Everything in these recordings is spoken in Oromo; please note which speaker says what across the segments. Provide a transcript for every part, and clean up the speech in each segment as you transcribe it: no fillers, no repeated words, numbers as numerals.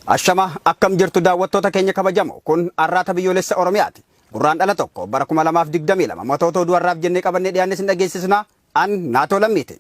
Speaker 1: Ashama, akkam jirtu daawwattoota keenya kabajamoo? Kun Arraata Biyyoolessa Oromiyaati. Gurraandhala 1 bara 2022 matoota oduu har'aaf jennee qabannee dhiyaanne isin dhageessisna. An Naatoo Lammiiti.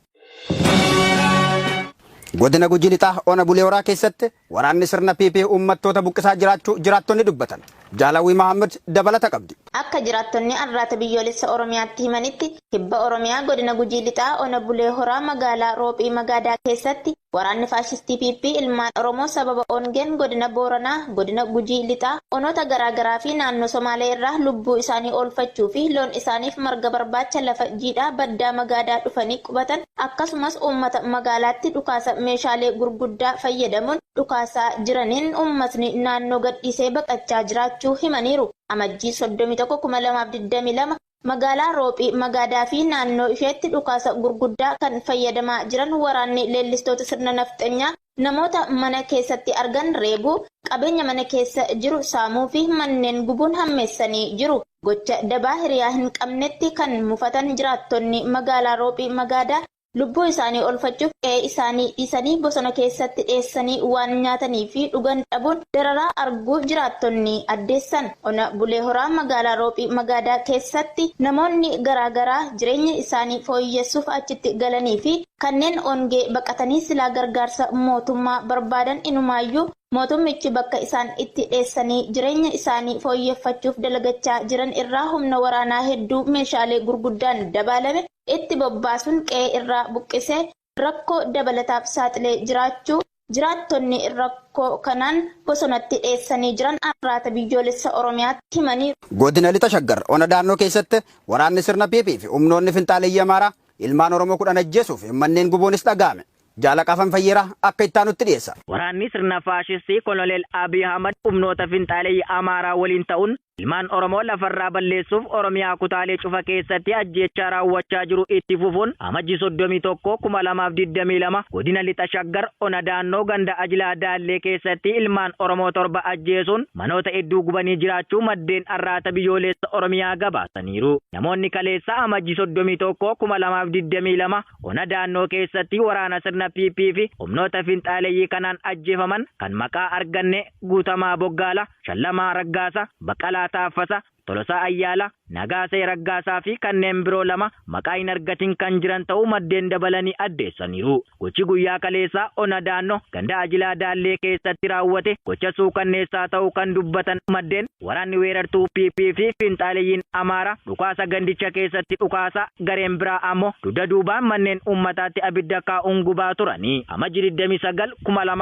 Speaker 1: Godina Gujii Lixaa Ona Bulee Horaa keessatti waraanni sirna PP uummattoota buqqisaa jiraachuu jiraattonni dubbatan. Jaalawwii Mahammad dabalata qabdi.
Speaker 2: Akka jiraattonni Arraata Biyyoolessa Oromiyaatti himanitti, Kibba Oromiyaa Godina Gujii Lixaa Ona Bulee Horaa magaalaa Roophii Magaadaa keessatti waraanni faashistii PP ilmaan Oromoo sababa ongeen godina Booranaa, godina Gujii Lixaa onoota garaa garaa fi naannoo Somaalee irraa lubbuu isaanii oolfachuu fi loon isaaniif marga barbaacha lafa jiidhaa baddaa Magaadaa dhufanii qubatan akkasumas uummata magaalaatti dhukaasa meeshaalee gurguddaa fayyadamuun dhukaasaa jiraniin uummatni naannoo gadhiisee baqachaa jiraachuu himaniiru. Amajjii 31, 2022 magaalaa Roophii Magaadaa fi naannoo isheetti dhukaasa gurguddaa kan fayyadamaa jiran waraanni leellistoota sirna nafxanyaa namoota mana keessatti argan reebuu, qabeenya mana keessa jiru saamuu fi manneen gubuun hammeessanii jiru. Gocha dabaa hiriyaa hin qabnetti kan mufatan jiraattonni magaalaa Roophii Magaadaa lubbuu isaanii oolfachuuf qe'ee isaanii dhiisanii bosona keessatti dheessanii waan nyaatanii fi dhugan dhabuun dararaa arguu jiraattonni addeessan. Ona Bulee Horaa magaalaa Roophii Magaadaa keessatti namoonni garaa garaa jireenya isaanii fooyyessuuf achitti galanii fi kanneen ongee baqatanii silaa gargaarsa mootummaa barbaadan inumaayyuu mootummichi bakka isaan itti dheessanii jireenya isaanii fooyyeffachuuf dalagachaa jiran irraa humna waraanaa hedduu meeshaalee gurguddaan dabaalame itti bobbaasuun qe'ee irraa buqqisee rakkoo dabalataaf saaxilee jiraachuu jiraattonni rakkoo kanaan bosonatti dheessanii jiran Arraata Biyyoolessa Oromiyaatti himaniiru.
Speaker 1: Godina Lixa Shaggar Ona Daannoo keessatti waraanni sirna PP fi humnoonni finxaaleyyii Amaaraa ilmaan Oromoo 10 ajjeesuu fi manneen gubuunis dhaga'ame. Jaala Qaafan Fayyeeraa akka itti aanutti dhiyeessa.
Speaker 3: Waraanni sirna faashistii Koloneel Abiy Ahmad humnoota finxaaleyyii Amaaraa waliin ta'uun ilmaan Oromoo lafarraa balleessuuf Oromiyaa kutaalee cufa keessatti ajjeechaa raawwachaa jiru itti fufuun Amajjii 31, 2022 godina Lixa Shaggar Ona Daannoo ganda Ajilaa Daallee keessatti ilmaan Oromoo 7 ajjeesuun manoota hedduu gubanii jiraachuu maddeen Arraata Biyyoolessa Oromiyaa gabaasaniiru. Namoonni kaleessa Amajjii 31, 2022 Ona Daannoo keessatti waraana sirna PP fi humnoota finxaaleyyii kanaan ajjeefaman kan maqaa arganne Guutamaa Boggaala, Shallamaa Raggaasa, Baqalaa Taaffasa, Tolosaa Ayyaala, Nagaasee Raggaasaa fi kanneen biroo 2 maqaa hin argatin kan jiran ta'uu maddeen dabalanii addeessaniiru. Gochi guyyaa kaleessaa Ona Daannoo ganda Ajilaa Daallee keessatti raawwate gocha suukanneessaa ta'uu kan dubbatan maddeen, waraanni weerartuu PP fi finxaaleyyiin Amaaraa dhukaasa gandicha keessatti dhukaasaa gareen biraa ammoo dugda duubaan manneen uummataatti abidda kaa'uun gubaa turani. Amajji 29,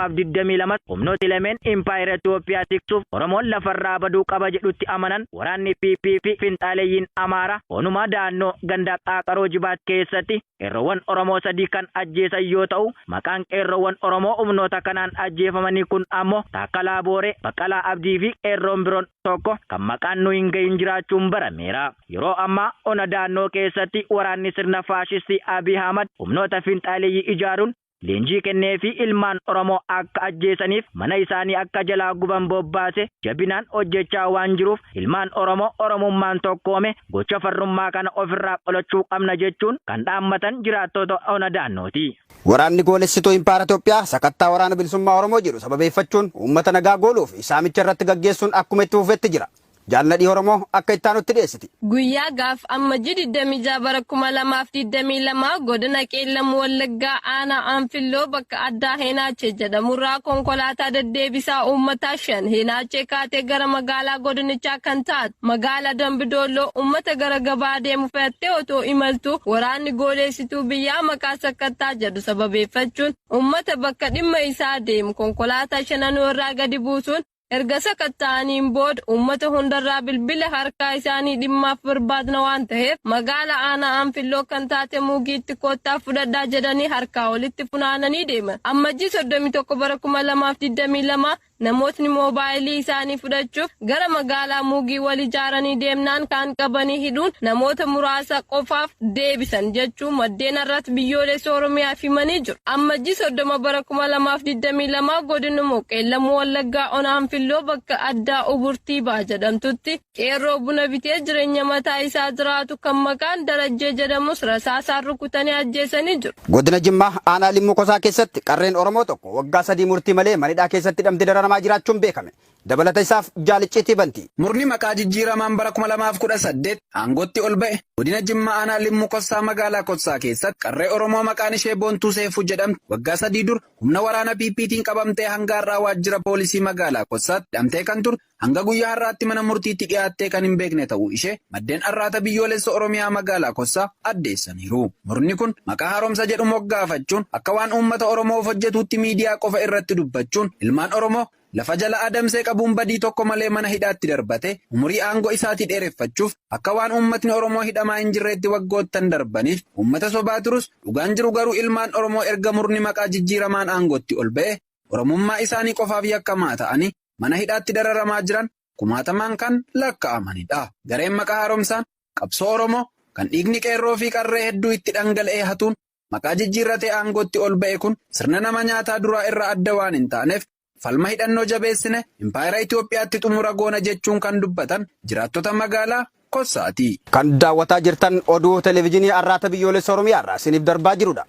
Speaker 3: 2022 humnooti lameen impaayera Itoophiyaa tiksuuf Oromoon lafarraa baduu qaba jedhutti amanan waraanni PP fi finxaaleyyiin Amaaraa onuma Daannoo ganda Qaaqaroo Jibaat keessatti qeerroowwan Oromoo 3 kan ajjeesan yoo ta'u, maqaan qeerroowwan Oromoo humnoota kanaan ajjeefamanii kun ammoo Taakkalaa Booree, Baqqalaa Abdii fi qeerroon biroon tokko kan maqaan nu hin gahin jiraachuun barameera. Yeroo ammaa ona Daannoo keessatti waraanni sirna faashistii Abiy Ahmad humnoota finxaaleyyii ijaaruun leenjii kenneefii ilmaan Oromoo akka ajjeesaniif mana isaanii akka jalaa guban bobbaase jabinaan hojjechaa waan jiruuf ilmaan Oromoo Oromummaan tokkoome gocha farrummaa kana ofirraa qolachuu qabna jechuun kan dhaammatan jiraattota ona Daannooti.
Speaker 1: Waraanni goolessituu Impaayera Itoophiyaa sakattaa Waraana Bilisummaa Oromoo jedhu sababeeffachuun uummata nagaa gooluu fi saamicha irratti gaggeessuun akkuma itti fufetti jira. Jaal Nadhii Oromoo akka itti aanutti dhiyeessiti.
Speaker 4: Guyyaa gaaf Ammajjii 26 bara 2022 godina Qeellam Wallaggaa aanaa Anfilloo bakka addaa Heenaachee jedhamurraa konkolaataa deddeebisaa uummataa 5 Heenaachee kaatee gara magaalaa godinichaa kan taate magaalaa Dambidoolloo uummata gara gabaa deemu fe'attee otoo imaltuu waraanni gooleessituu biyyaa maqaa sakkattaa jedhu sababeeffachuun uummata bakka dhimma isaa deemu konkolaataa shananuu irraa gadi buusuun erga sakatta'aniin booda uummata hundarraa bilbila harkaa isaanii dhimmaaf barbaadna waan ta'eef magaala aanaa Anfilloo kan taate Muugiitti koottaa fudhadhaa jedhanii harkaa walitti funaananii deeman. Ammajjii 31 bara 2022 namootni moobaayilii isaanii fudhachuuf gara magaalaa Muugii wal ijaaranii deemnaan kaan qabanii hidhuun namoota muraasa qofaaf deebisan jechuun maddeen Arraata Biyyoolessa Oromiyaaf himanii jiru. Ammajjii 30 bara 2022 godinuma Qeellam Wallaggaa ona Anfilloo bakka addaa Uburtii Baa jedhamtutti qeerroo buna bitee jireenya mataa isaa jiraatu kan maqaan Darajjee jedhamus rasaasaan rukutanii ajjeesanii jiru.
Speaker 1: Godina Jimmaa aanaa Limmuu Kosaa keessatti qarreen Oromoo tokko waggaa 3 murtii malee mana hidhaa keessatti hidhamtee dararamaa dararamaa jiraachuun beekame. Dabalata isaaf jaalicciitii banti.
Speaker 5: Murni maqaa jijjiiramaan bara 2018 aangootti ol ba'e godina Jimmaa aanaa Limmuu Kossaa magaalaa Kossaa keessatti qarree Oromoo maqaan ishee Boontuu Seefuu jedhamtu waggaa 3 dura humna waraana PPtiin qabamtee hanga har'aa waajjira poolisii magaalaa Kossaatti hidhamtee kan turte hanga guyyaa har'aatti mana murtiitti dhiyaattee kan hin beekne ta'uu ishee maddeen Arraata Biyyoolessa Oromiyaa magaalaa Kossaa addeessaniiru. Murni kun maqaa haaromsa jedhu moggaafachuun akka waan uummata Oromoof hojjetuutti miidiyaa qofa irratti dubbachuun ilmaan Oromoo lafa jala adamsee qabuun badii tokko malee mana hidhaatti darbate umurii aangoo isaatii dheereffachuuf akka waan uummatni Oromoo hidhamaa hin jirreetti waggoottan darbaniif uummata sobaa turus dhugaan jiru garuu ilmaan Oromoo erga murni maqaa jijjiiramaan aangootti ol ba'e Oromummaa isaanii qofaaf yakkamaa ta'anii mana hidhaatti dararamaa jiran kumaatamaan kan lakkaa'amanidha. Gareen maqaa haaromsaan qabsoo Oromoo kan dhiigni qeerroo fi qarree hedduu itti dhangala'ee hatuun maqaa jijjiirratee aangootti ol ba'e kun sirna nama nyaataa duraa irraa adda waan hin taaneef falma hidhannoo jabeessine impaayera Itoophiyaatti xumura goona jechuun kan dubbatan jiraattota magaalaa Kossaati.
Speaker 1: Kan daawwataa jirtan oduu televezyiinii Arraata Biyyoolessa Oromiyaa irraa isiniif darbaa jirudha.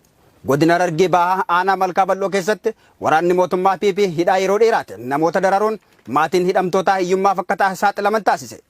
Speaker 1: Godina Harargee Bahaa aanaa Malkaa Bal'oo keessatti waraanni mootummaa PP hidhaa yeroo dheeraatiin namoota dararuun maatiin hidhamtootaa hiyyummaaf akka saaxilaman taasise.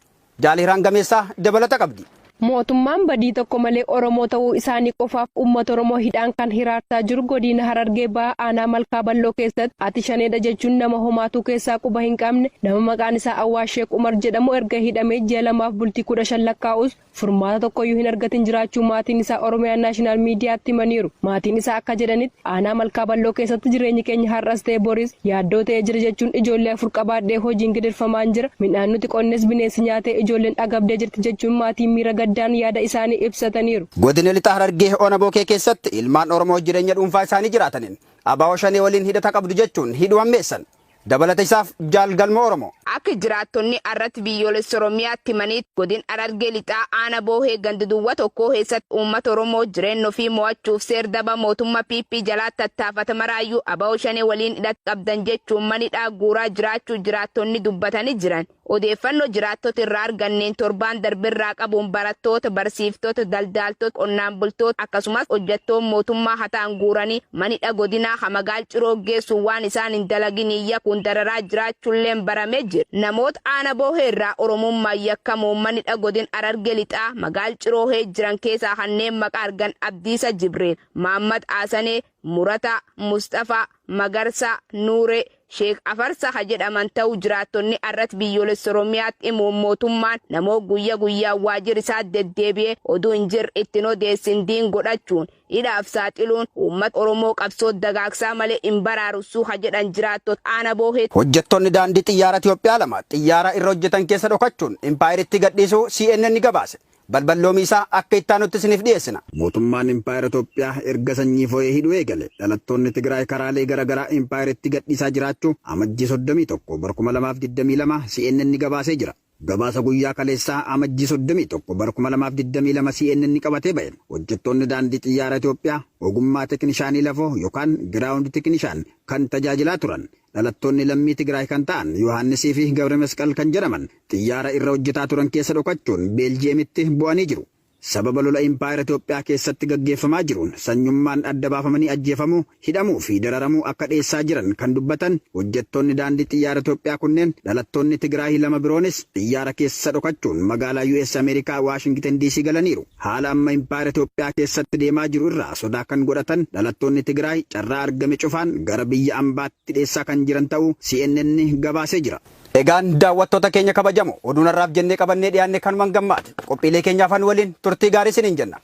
Speaker 1: Jaalihiraan Gameessaa dabalata qabdi.
Speaker 4: Mootummaan badii tokko malee Oromoo ta'uu isaanii qofaaf uummata Oromoo hidhaan kan hiraarsaa jiru godina Harargee Bahaa aanaa Malkaa Bal'oo keessatti ati shaneedha jechuun nama homaatuu keessaa quba hin qabne nama maqaan isaa Awwaash Sheek Umar jedhamu erga hidhamee ji'a 2f bultii 15 lakkaa'us furmaata tokkoyyuu hin argatin jiraachuu maatiin isaa Oromiyaa Naashinaal Miidiyaatti himaniiru. Maatiin isaa akka jedhanitti aanaa Malkaa Bal'oo keessatti jireenyi keenya har'as ta'e boris yaaddoo ta'ee jira jechuun ijoollee 4 qabaadhee hojiin gidirfamaan jira. Midhaan nuti qonnes bineensi nyaatee ijoolleen agabdee jirti jechuun maatiin miira gaddaan yaada isaanii ibsataniiru.
Speaker 1: Godina Lixa Harargee Ona Bookee keessatti ilmaan Oromoo jireenya dhuunfaa isaanii jiraataniin ABO Shanee waliin hidhata qabdu jechuun hidhuu hammeessan. Dabalata isaaf Jaal Galmoo Oromoo.
Speaker 6: Akka jiraattonni Arratti Biyyoolessa Oromiyaatti himanitti godin Harargee Lixaa aana Boohee ganda duwwa tokkoo keessatti uummata Oromoo jireenya ofii mo'achuuf seer daba mootummaa PP jalaa tattaafata maraayyuu ABO Shanee waliin hidhata qabdan jechuun manidhaa guuraa jiraachuu jiraattonni dubbatanii jiran. Odeeffannoo jiraattota irraa arganneen torbaan darberraa qabuun barattoota, barsiiftota, daldaaltota, qonnaan bultoota akkasumas hojjettoon mootummaa hataan guuranii manidha godinaa hamagaal Ciroo geessuun waan isaan hin dalagin yakkuun dararaa jiraachuulleen baramee jira. Namoota aana Boohee irraa Oromummaan yakkamuun manidha godin Harargee Lixaa magaal Ciroohee jiran keessaa kanneen maqaa argan Abdiisa Jibriil, Maammad Aasanee, Murataa, Mustafaa, Magarsaa, Nuuree, Sheek Afarsa ha jedhaman ta'uu jiraattonni Arrat Biyyoolessa Oromiyaatti himuun mootummaan namoota guyya guyyaan waajjira isaa deddeebi'ee oduu hin jirre ittiin odeessin diin godhachuun hidhaaf saaxiluun uummata Oromoo qabsoo dagaagsaa malee hin baraarussuu ha jedhan jiraattota aana Boohee.
Speaker 1: Hojjettoonni daandii xiyyaara Itoophiyaa lama xiyyaara irra hojjetan keessa dhokachuun impaayeritti gadhiisuu CNN gabaase. Balballoomii isaa akka itti aanutti isiniif dhiyeessina. Mootummaan Impaayera Itoophiyaa erga sanyii foo'ee hidhuu eegale dhalattoonni Tigraay karaalee garaagaraa impaayeritti gadhiisaa jiraachuu Amajjii 31 bara 2022 CNN gabaasee jira. Gabaasa guyyaa kaleessaa Amajjii 31 bara 2022 CNN qabatee ba'e hojjettoonni daandii xiyyaara Itoophiyaa ogummaa tekinishaanii lafoo yookaan ground technician kan tajaajilaa turan dhalattoonni lammii Tigraay kan ta'an Yohaannisii fi Gabre Masqal kan jedhaman xiyyaara irra hojjetaa turan keessa dhokachuun Beeljiyeemitti bu'anii jiru. Sababa lola impaayera Itoophiyaa keessatti gaggeeffamaa jiruun sanyummaan adda baafamanii ajjeefamuu, hidhamuu fi dararamuu akka dhiyeessaa jiran kan dubbatan hojjettoonni daandii xiyyaara Itoophiyaa kunneen dhalattoonni Tigraay lama biroonis xiyyaara keessa dhokachuun magaalaa US Ameerikaa Waashingtan DC galaniiru. Haala amma impaayera Itoophiyaa keessatti deemaa jiru irraa sodaa kan godhatan dhalattoonni Tigraay carraa argame cufaan gara biyya ambaatti dhiyeessaa kan jiran ta'uu CNN gabaasee jira. Egaan daawwattoota keenya kabajamoo oduun har'aaf jennee qabannee dhiyaanne kanumaan gammaati. Qophiilee keenyaaf han waliin turtii gaarii isiniin jenna.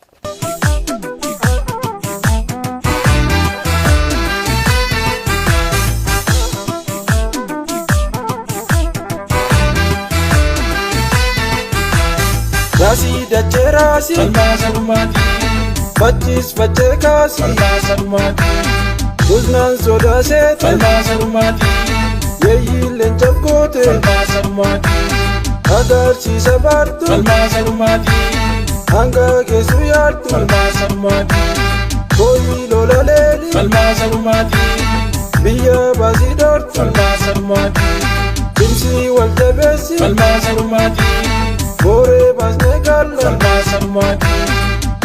Speaker 7: Raasii dachee raasii. Falmaa salumaati. Facciis faccee kaasii. Falmaa salumaati. Usnaan sodaa seete. Falmaa salumaati. Yeeyyii leenca goote. Falmaa salumaati. Agarsiisa baartu. Falmaa salumaati. Hanga geessu yaaddu. Falmaa salumaati. Booyii lola leeli. Falmaa salumaati. Biyya baasii dhoortu. Falmaa salumaati. Cimsii wal jabeessi. Falmaa salumaati. Booree baasnee galla. Falmaa salumaati.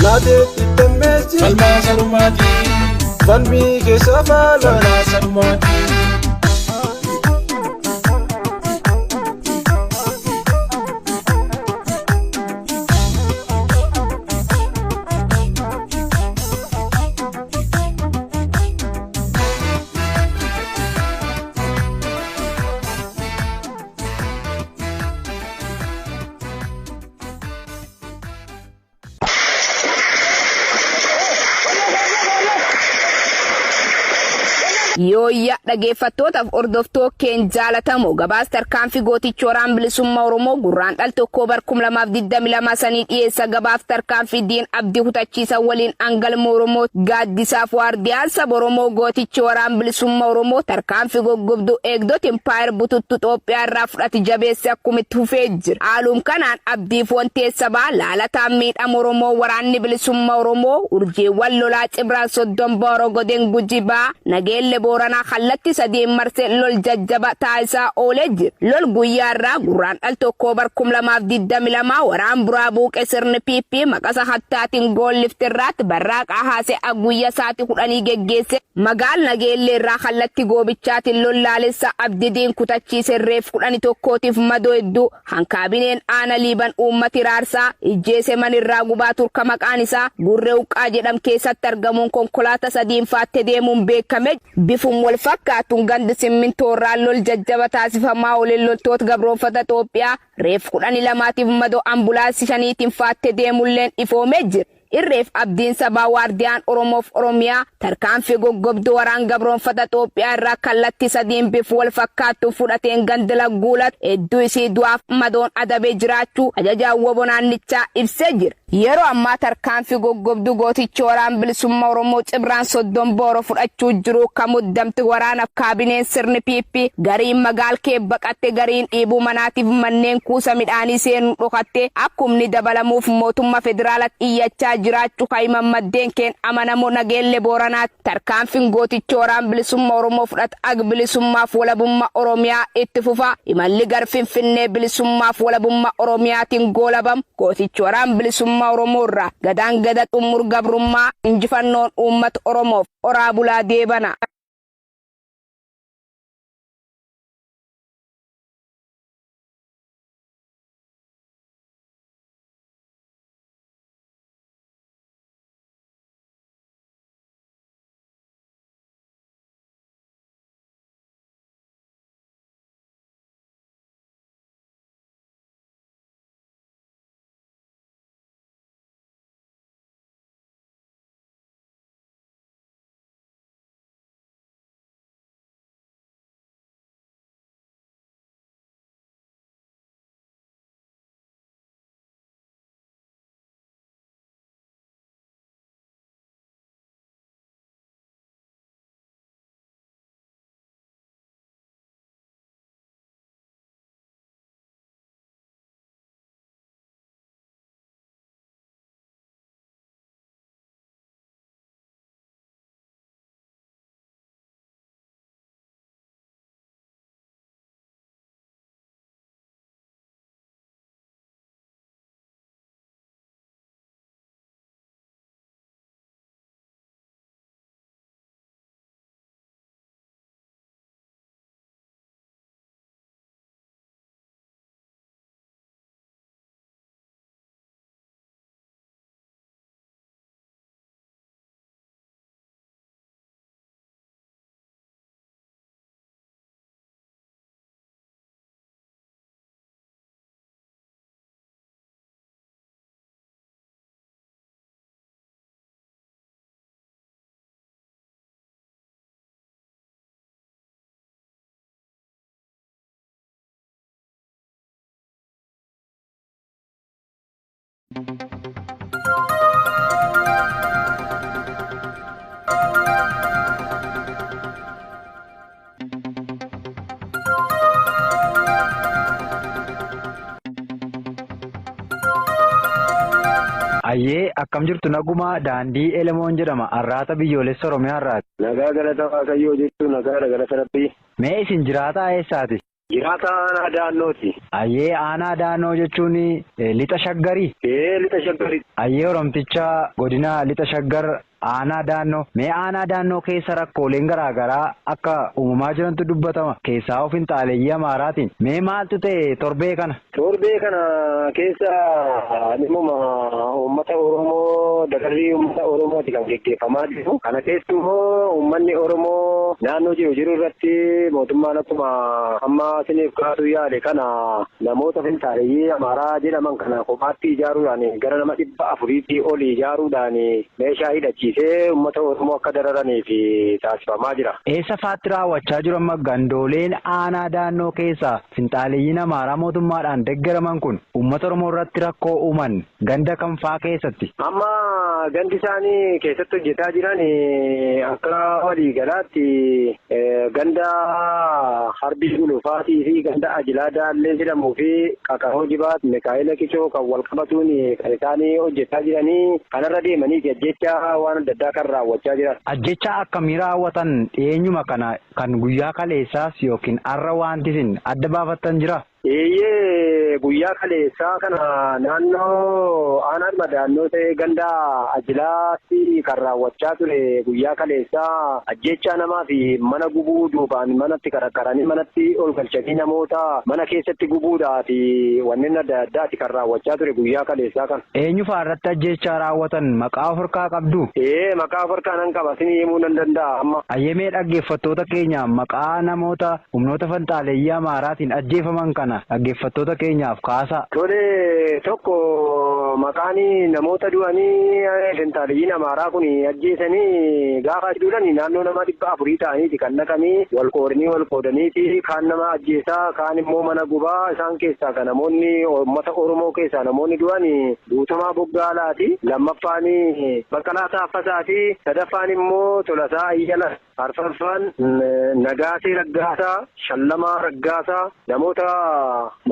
Speaker 7: Naateetti dammeessi. Falmaa salumaati. Falmii keessa faala. Falmaa salumaati.
Speaker 6: Yooyya dhaggeeffattootaaf hordoftoota keenya jaalatamoo gabaas tarkaanfii gooticha Waraana Bilisummaa Oromoo Gurraandhala 1 bar 2022 sanii dhiyeessa gabaaf tarkaanfii diin abdii kutachiisa waliin angalma Oromoo gaaddisaaf waardiyaan saba Oromoo gootichi Waraana Bilisummaa Oromoo tarkaanfii goggobduu eegdota impaayera bututtu Xoophiyaa irraa fudhate jabeesse akkumitti fufee jira. Haalum kanaan abdiif wantee sabaa laalataan miidhama Oromoo Waraanni Bilisummaa Oromoo urjiiwwan lolaa Cibraan Soddom Booroo Godin Gujii Bahaa Nageelle Booranaa kallatti sadiin marsee lol jajjaba taasisaa oolee jira. Lol guyyaa irraa Gurraandhal 1 bar 2022 waraan buraa buuqe sirni PP maqasa hattaatiin goollifti irraatti barraaqaa haasee guyya sa'aatii 10 geggeesse magaal Nageellee irraa kallatti goobichaatiin lol laalessa abdidiin kutachiise reef 11tiif madoo hedduu hankaabineen aana Liiban uummati raarsaa ijjeese manirraa gubaa turka maqaan isaa Gurree Uqqaa jedham keessatti argamuun konkolaata sadiin faatte deemuun beekame. Bifum wal fakkaatuun gandi Simmintoorraa lol jajjaba taasifamaa ooleen loltoota gabroonfata Xoophiyaa reef 12tiif madoo ambulaansii shaniitiin faatte deemulleen ifoomee jira. Irreef abdiin sabaa waardiyaan Oromoof Oromiyaa tarkaanfii goggobduu waraan gabroonfata Xoophiyaa irraa kallatti sadiin bif wal fakkaattuun fudhateen gandi Lagguulat hedduu isii du'aaf madoon adabee jiraachuu ajajaan wbo naannichaa ibsee jira. Yeroo ammaa tarkaanfii goggobduu gootichi Waraan Bilisumma Oromoo Cibraan Soddom Booro fudhachuu jiruu ka muddamti waraanaf kaabineen sirni PP gariin magaal kee baqatte gariin dhiibuu manaatiif manneen kuusa midhaanii seenuun dhokatte akka humni dabalamuuf mootumma federaalatti iyyachaa jiraachu ka himan maddeen keen amanamo Nageelle Booranaatti Tarkaanfin gootichi Waraan Bilisumma Oromoo fudhat ag bilisummaaf walabumma Oromiyaa itti fufa. Imalli gar Finfinnee bilisummaaf walabumma Oromiyaatiin goolabam. Gootichi Waraan Bilisumma Oromoo irraa Gadaan Gada xummur gabrummaa injifannoon uummat Oromoof. Horaa bulaa deebana.
Speaker 8: Ayyee akkam jirtu naguma daandii Elemoon jedhama arraata biyyoolessa Oromiyaa irraati.
Speaker 9: Nagaa galata Waaqayyoo jechuun nagaadha galata Rabbii.
Speaker 8: Mee isin jiraataa eessaati?
Speaker 9: Jiraataa aanaa Daannooti.
Speaker 8: Ayyee aanaa Daannoo jechuun lixa Shaggarii?
Speaker 9: Ee lixa Shaggari.
Speaker 8: Ayyee Oromticha godina lixa Shaggar aanaa Daannoo. Mee aanaa Daannoo keessa rakkooleen garaa garaa akka uumamaa jirantu dubbatama. Keessaa finxaaleyyii Amaaraatiin. Mee maaltu ta'e torbee kana?
Speaker 9: Torbee kana keessa dhimuma uummata Oromoo dararrii uummata Oromooti kan geggeeffamaa jiru. Kana keessa immoo uummanni Oromoo naannoo jiru jiru irratti mootummaan akkuma amma isiniif kaasuu yaale kana namoota finxaaleyyii Amaaraa jedhaman kana kophaatti ijaaruudhaan gara nama 400tii oli ijaaruudhaan meeshaa hidhachiise. dirqisiisee uummata Oromoo akka dararaniif taasifamaa jira.
Speaker 8: Eessa faatti raawwachaa jiru amma gandooleen aanaa Daannoo keessaa finxaaleeyyiin Amaaraa mootummaadhaan deeggaraman kun uummata Oromoo irratti rakkoo uuman ganda kam faa keessatti?
Speaker 9: Amma gandi isaanii keessatti hojjetaa jiran akka waliigalaatti ganda Harbii Gulufaatii fi ganda Ajilaa Daallee jedhamuu fi Qaqaroo Jibaat Mikaa'ela Kicoo kan wal qabatuun kan isaanii hojjetaa jiranii kanarra deemanii ajjechaa waan adda addaa kan raawwachaa jiran.
Speaker 8: Ajjechaa akkamii raawwatan dhiyeenyuma kana kan guyyaa kaleessaas yookiin har'a wanti isin adda baafattan jira?
Speaker 9: Eeyyee, guyyaa kaleessaa kana naannoo aanaa Daannoo ta'ee ganda Ajilaatti kan raawwachaa ture. Guyyaa kaleessaa ajjechaa namaa fi mana gubuu, duubaan manatti karakkaranii manatti ol galchanii namoota mana keessatti gubuudhaa fi wanneen adda addaati kan raawwachaa ture guyyaa kaleessaa kana.
Speaker 8: Eenyu fa'aa irratti ajjechaa raawwatan, maqaa of harkaa qabdu?
Speaker 9: Ee, maqaa of harkaa nan qaba, isin himuu nan danda'a amma.
Speaker 8: Ayyemee, dhaggeeffattoota keenya maqaa namoota humnoota finxaaleeyyii Amaaraatiin ajjeefaman kana dhaggeeffattoota keenyaaf kaasa.
Speaker 9: Tole, tokko maqaan namoota du'anii finxaaleeyyiin Amaaraa kun ajjeesanii, gaafa duudhan naannoo nama 400 ta'aniiti kan naqanii wal qoodanii wal qoodaniiti, kaan nama ajjeesaa, kaan immoo mana gubaa. Isaan keessaa kan namoonni uummata Oromoo keessaa namoonni du'an Guutamaa Boggaalaati. Lammaffaan Baqqalaa Taaffasaati. Sadaffaan immoo Tolasaa Ayyala. Arfaffaan Nagaasee Raggaasaa, Shallamaa Raggaasaa, namoota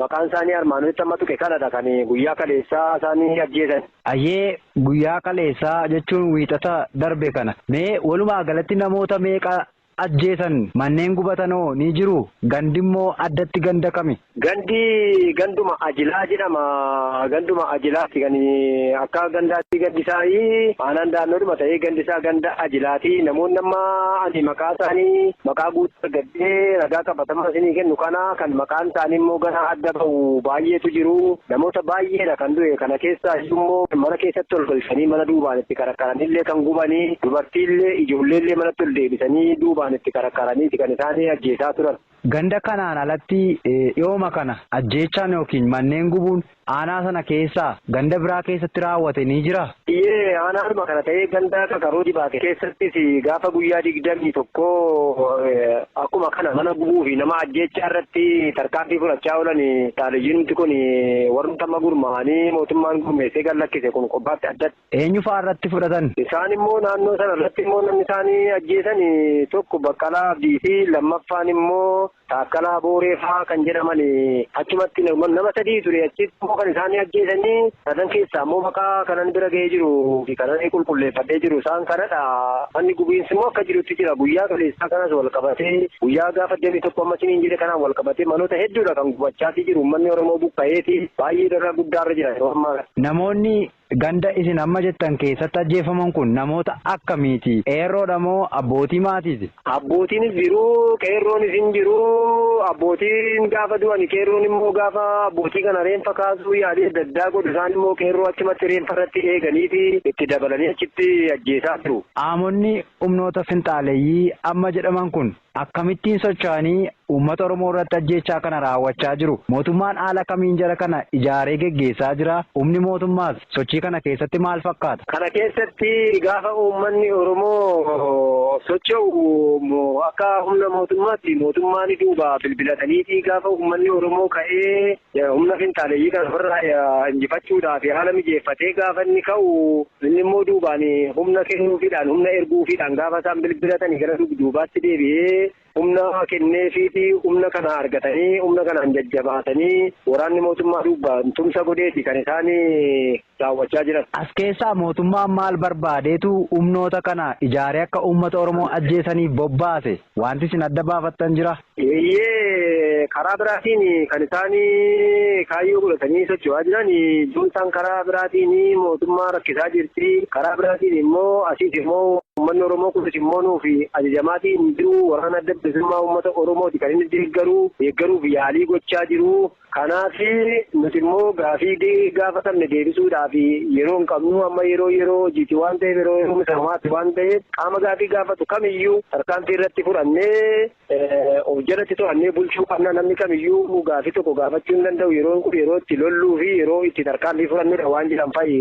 Speaker 9: maqaan isaanii armaan olitti amma tuqe kanadha kan guyyaa kaleessaa isaanii ajjeesan.
Speaker 8: Ayyee, guyyaa kaleessaa jechuun wiixata darbe kana. Mee walumaa galatti namoota meeqa ajjeesan? Manneen gubatanoo ni jiru? Gandimmoo addatti ganda kami?
Speaker 9: Gandi ganduma Ajilaa jedhama. Ganduma Ajilaati kan akka gandaatti gandisaa aanaan Daannoodhuma ta'ee gandisaa ganda Ajilaati. Namoonni amma ani maqaa isaanii maqaa guutuu argadhee ragaa qabatamaa isinii kennu kana, kan maqaan isaanii immoo gana adda bahu baay'eetu jiru. Namoota baay'eedha kan du'e. Kana keessaa immoo mana keessatti ol galchanii mana duubaan itti karakkaranillee kan gubanii, dubartiillee ijoolleellee manatti ol deebisanii duubaan itti karakkaraniiti kan isaanii ajjeesaa turan.
Speaker 8: Ganda kanaan alatti dhiyooma kana ajjeechaan yookiin manneen gubuun aanaa sana keessaa ganda biraa keessatti raawwate ni jira?
Speaker 9: Iyyee, aanaadhuma kana ta'ee ganda Qaqqaroo Dibaate keessattis gaafa guyyaa 21 akkuma kana mana gubuu fi nama ajjeechaa irratti tarkaanfii fudhachaa oolan. Taaliyyiin kun warrumti amma gurmaa'anii mootummaan gurmeessee gad lakkise kun qophaatti addatti.
Speaker 8: Eenyu fa'aa irratti fudhatan?
Speaker 9: Isaan immoo naannoo sana irratti immoo namni isaanii ajjeesan tokko Baqqalaa Abdii fi lammaffaan immoo Taakkalaa Booree fa'aa kan jedhaman, achumatti nama sadii ture achitti immoo kan isaanii ajjeesanii. Sadan keessaa immoo maqaa kanan bira ga'ee jiru fi kanan qulqulleeffadhee jiru isaan kanadha. Manni gubiinsi immoo akka jirutti jira. Guyyaa kaleessaa kanas wal qabatee guyyaa gaafa 21 amma isiniin jedhe kanaan wal qabatee manoota hedduudha kan gubachaatii jiru. Uummanni Oromoo buqqa'eeti baay'ee darraa guddaarra jira yeroo ammaa.
Speaker 8: Namoonni ganda isin amma jettan keessatti ajjeefaman kun namoota akkamiiti? Qeerroodha moo abbootii maatiiti?
Speaker 9: Abbootiinis jiru, qeerroonis hin jiru. Abbootiin gaafa du'an qeerroon immoo gaafa abbootii kana reenfa kaasuu yaalii adda addaa godhu, isaan immoo qeerroo achumatti reenfa irratti eeganiiti itti dabalanii achitti ajjeesaa jiru.
Speaker 8: Qaamonni humnoota finxaaleeyyii amma jedhaman kun akkamittiin socho'anii uummata Oromoo irratti ajjeechaa kana raawwachaa jiru? Mootummaan haala kamiin jara kana ijaaree geggeessaa jira? Humni mootummaas sochii kana keessatti maal fakkaata?
Speaker 9: Kana keessatti gaafa uummanni Oromoo socho'u akka humna mootummaatti mootummaan duuba bilbilataniiti, gaafa uummanni Oromoo ka'ee humna finxaaleeyyii kana ofirraa injifachuudhaaf haala mijeeffatee gaafa inni ka'u, inni immoo duubaan humna kennuufiidhaan, humna erguufiidhaan gaafa isaan bilbilatanii gara duubaatti deebi'ee humna kenneefiiti, humna kana argatanii humna kanaan jajjabaatanii waraanni mootummaa duubaan tumsa godheeti kan isaan raawwachaa jiran.
Speaker 8: As keessaa mootummaan maal barbaadeetu humnoota kana ijaaree akka uummata Oromoo ajjeesaniif bobbaase? Wanti isin adda baafattan jira?
Speaker 9: Eeyyee, karaa biraatiin kan isaan kaayyoo godhatanii socho'aa jiran juuntaan karaa biraatiin mootummaa rakkisaa jirti. Karaa biraatiin immoo asiis immoo Uummanni Oromoo kunis immoo nuuf ajajamaatii hin jiru. Waraana Adda Bilisummaa Uummata Oromooti kan inni deeggaruuf yaalii gochaa jiru. Kanaaf nuti immoo gaafii gaafatamne deebisuudhaaf yeroo hin qabnu. Amma yeroo hojiiti waan ta'eef, yeroo yeroo misoomaati waan ta'eef, qaama gaafii gaafatu kamiyyuu tarkaanfii irratti fudhannee of jalatti to'annee bulchuu qabna. Namni kamiyyuu gaafii tokko gaafachuu hin danda'u. Yeroon kun yeroo itti lolluu fi yeroo itti tarkaanfii fudhannudha waan jedhan fa'i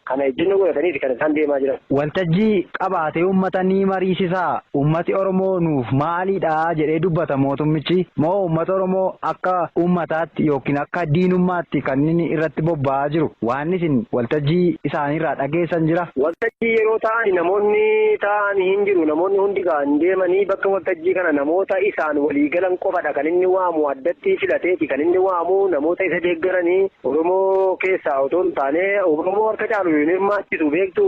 Speaker 9: kana ejjennoo godhataniiti kan isaan deemaa jiran.
Speaker 8: Waltajjii qabaatee uummata ni mariisisaa. Uummati Oromoo nuuf maalidha jedhee dubbata mootummichi. Moo uummata Oromoo akka uummataatti yookiin akka diinummaatti kan inni irratti bobba'aa jiru waan isin waltajjii isaaniirraa dhageessan jira?
Speaker 9: Waltajjii yeroo ta'an namoonni ta'an hin jiru. Namoonni hundi kan deemanii bakka waltajjii kana namoota isaan waliigalan qofadha kan inni waamu. Addatti filateeti kan inni waamu namoota isa deeggaranii Oromoo keessaa otoo hin taane Oromoo harka caalu hin hirmaachisu beektu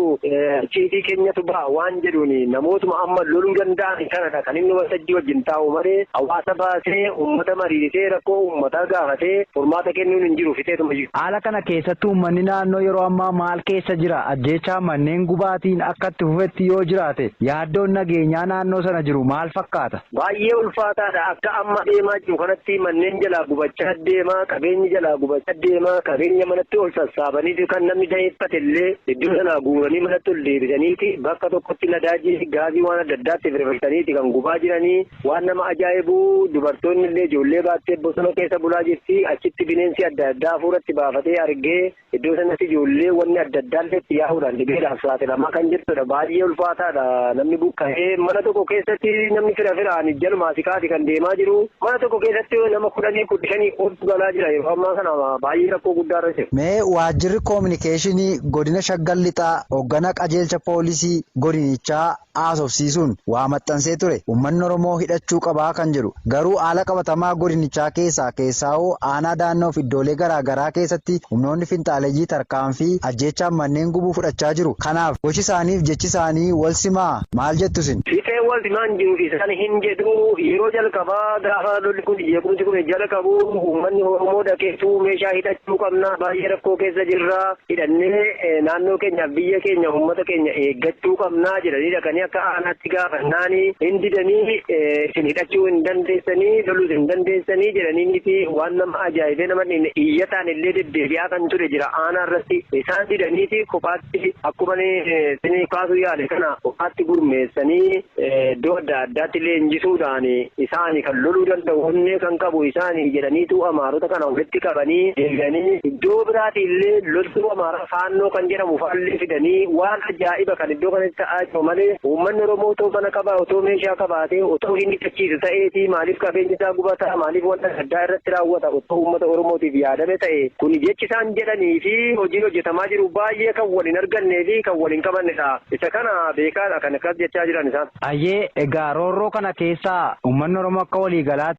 Speaker 9: ciitii keenyatu ba'a waan jedhuun namootuma amma loluu danda'an kanadha kan inni waltajjii wajjin taa'u malee hawaasa baasee uummata mariisee rakkoo uummataa gaafatee furmaata kennuun hin jiru fixeetuma jiru.
Speaker 8: Haala kana keessatti uummanni naannoo yeroo ammaa maal keessa jira? Ajjeechaa manneen gubaatiin akka itti fufetti yoo jiraate yaaddoon nageenyaa naannoo sana jiru maal fakkaata?
Speaker 9: Baay'ee ulfaataadha. Akka amma deemaa jiru kanatti manneen jalaa gubachaa deemaa, qabeenyi jalaa gubachaa deemaa, qabeenya manatti ol sassaabanii kan namni da'eeffate illee iddoo sanaa guuranii manatti ol deebisaniiti bakka tokkotti nadaajii gaazii waan adda addaatti firfirtaniiti kan gubaa jiranii. Waan nama ajaa'ibu dubartoonni illee ijoollee baattee bosona keessa bulaa jirti. Achitti bineensi adda addaa hafuuratti baafatee argee iddoo sanatti ijoollee wanni adda addaa illee itti yaa'uudhaan dhibeedhaaf saaxilamaa kan jirtudha. Baay'ee ulfaataadha. Namni buqqa'ee mana tokko keessatti namni fira firaan jalumaa siqaati kan deemaa jiru. Mana tokko keessatti nama 10, 15 ol galaa jira. Yeroo ammaa kana baay'ee rakkoo guddaa irra jira.
Speaker 8: Mee waajjirri koominikeeshinii godina Shaggar Lixaa hoogganaa qajeelcha poolisii godinichaa haasofsiisuun waa maxxansee ture. Uummanni Oromoo hidhachuu qabaa kan jedhu garuu haala qabatamaa godinichaa keessaa'uu aanaa daannoo fi iddoolee garaagaraa keessatti humnoonni finxaaleeyyii tarkaanfii ajjeechaa manneen gubuu fudhachaa jiru. Kanaaf gochi isaaniif jechi isaanii wal simaa maal jettu isin?
Speaker 9: Fixee wal simaan jiru isaan hin jedhu. Yeroo jalqabaa gaafa lolli kun jeequmsi kun jalqabu uummanni Oromoo dhaqeetu meeshaa hidhachuu qabna, baay'ee rakkoo keessa jirra, hidhannee naannoo keenyaaf biyya keenya uummata keenya eeggachuu qabna jedhanii dhaqanii akka aanaatti gaafannaanii hin didanii isin hidhachuu hin dandeessanii loluus hin dandeessanii jedhanii waan nama ajaa'ibee nama iyyataan illee deddeebi'aa kan ture jira aanaa irratti. Isaan didaniiti kophaatti akkuma isin kaasuu yaale kana kophaatti gurmeessanii iddoo adda addaatti leenjisuudhaan isaani kan loluu danda'u onnee kan qabu isaani jedhaniitu amaarota kana walitti qabanii deebi'anii iddoo biraati illee loltuu amaaraa faannoo kan jedhamu faallee fidanii waan ajaa'iba kan iddoo kanatti ta'aa jiru malee uummanni Oromoo otoo mana qabaa otoo meeshaa qabaatee otoo hin hidhachiisu ta'eeti maaliif qabeenyi isaa gubataa maaliif wanta addaa irratti raawwata otoo uummata Oromootiif yaadame ta'e kun jechi isaan jedhanii fi hojiin hojjetamaa jiru baay'ee kan waliin argannee fi kan waliin qabannedha. Isa kana beekaadha kan akkas jechaa jiran isaan.
Speaker 8: Ayyee egaa roorroo kana keessaa uummanni Oromoo akka waliigalaatti